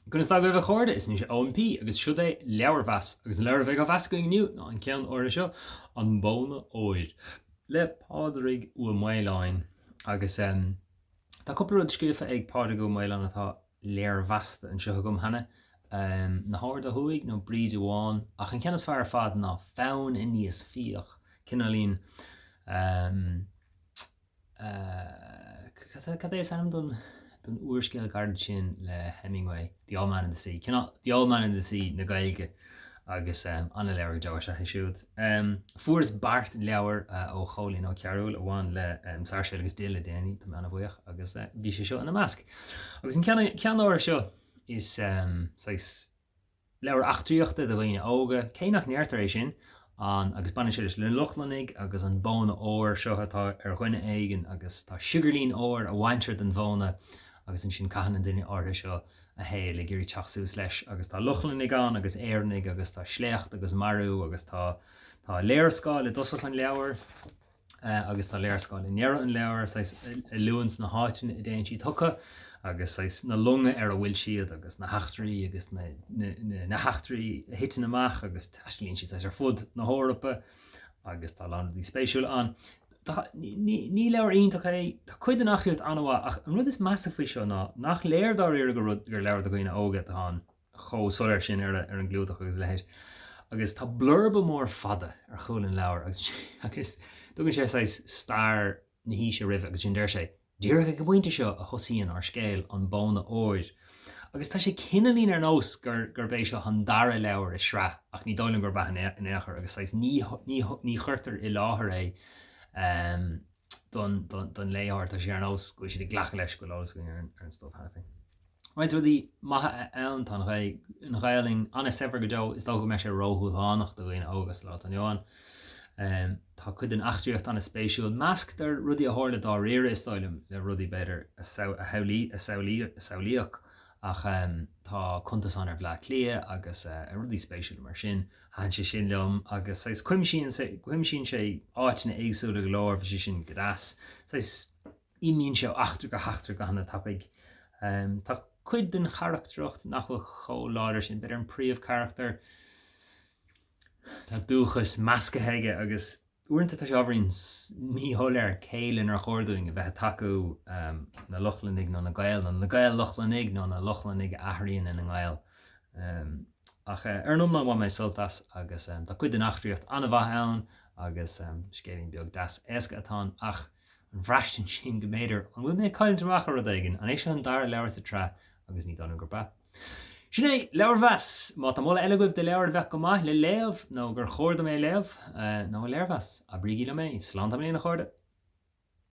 Conas tá agaibh a chairde? Is mise Eoin P agus seod é Leabharmheas agus an leabhar a bheidh á mheas againn inniu ná an ceann áirithe seo, An Bóna Óir le Pádraig Ua Maoláin agus tá cúpla rud scríofa ag Pádraig Ua Maoláin atá léirmheasta anseo agam cheana, Na hArda Thuaidh nó Bríde Bhán ach an ceann is fearr ar fad ná Fonn Aníos Fiach, cineáilín. Cad é is ainm don don úrscéal gairid sin le Hemingway, The Old Man and the Sea, cineál The Old Man and the Sea na Gaeilge agus an-leabhar go deo is ea é siúd. Fuaireas beart leabhar ó Chóilín Ó Cearúil a bhain le Sáirséal agus Dill le déanaí, tá mé an-bhuíoch agus bhí sé seo ina measc. Agus an ceann ceann áirithe seo is saghas Leabhar eachtraíochta do dhaoine óga, cé nach ndeirtear é sin, ann agus baineann sé leis na Lochlannaigh agus an bóna óir seo atá ar dhuine éigin agus tá siogairlín óir a bhaintear den bhóna agus ansin caitheann an duine áirithe seo a shaol ag iarraidh teacht suas leis agus tá Lochlannaigh ann agus Éireannaigh agus tá sléacht agus marú agus tá tá léarscáil i dtosach an leabhair. agus tá léarscáil i ndeireadh an leabhair, saghas, a luanns na háiteanna a dtéann siad chucu agus saghas na longa ar a bhfuil siad agus na heachtraí agus na, na, na, na heachtraí a thiteann amach agus taistilíonn siad saghas ar fud na hEorpa agus tá a lán rudaí spéisiúla ann. Tá, ní, ní leabhar iontach é, tá cuid den eachtraíocht an-mhaith ach an rud is measa faoi seo ná nach léir dáiríre gur rud, gur leabhar do dhaoine óga atá ann. chomh soiléir sin ar an gclúdach agus a leithéid. Agus tá blurba mór fada ar chúl an leabhair agus agus tugann sé saghas stair na haoise roimhe agus ansin deir sé, 'Díreach ag an bpointe seo a thosaíonn ár scéal, An Bóna Óir. Agus tá sé cineáilín ar nós gur gurb é seo an dara leabhar i sraith ach ní dóigh liom gurb ea in aon chor agus saghas ní ní ní chuirtear i láthair é don don léitheoir, tá sé ar nós go bhfuil siad ag glacadh leis go bhfuil eolas againn ar an ar an stuif cheana féin. Roinnt rudaí maithe ann, tá an Ghaelainn an-saibhir go deo, is dócha go mbeadh sé ródhúshlánach do dhaoine óga sa lá atá inniu ann. Tá cuid den eachtraíocht an-spéisiúil. Measctar rudaí a tharla dáiríre, is dóigh liom, le rudaí, b'fhéidir, a samhlaíodh ach tá cuntas ann ar Bhleá Cliath agus ar rudaí spéisiúla mar sin. Thaitin sé sin liom agus saghas cuimsíonn sé áiteanna éagsúla go leor, bhí sé sin go deas. Saghas. Imíonn sé ó eachtra go heachtra go hana-tapaidh. Tá cuid den charachtracht nach bhfuil chomh láidir sin, b'fhéidir an príomhcharachtar, tá dúchas measctha aige agus uaireanta tá sé ábhairín míshoiléir cé lenar chóir dúinn a bheith ag tacú, na Lochlannaigh nó na Gaeil, nó na Gael-Lochlannaigh nó na Lochlannaigh a athraíonn ina nGaeil. Ach ar an iomlán bhain mé sult as agus tá cuid den eachtraíocht an-mhaith ann agus scéilín beag deas éasca atá ann ach An bhraistint sin go mb'fhéidir, an bhfuil mé ag cailliúint amach ar rud éigin? An é seo an dara leabhar sa tsraith? Agus ní dóigh liom gurb ea. Sin é, leabharmheas! Má tá moladh eile agaibh de leabhar a bheadh go maith le léamh, nó gur chóir dom é a léamh, nó a léirmheas, abraígí liom é. Slán tamaillín, a chairde!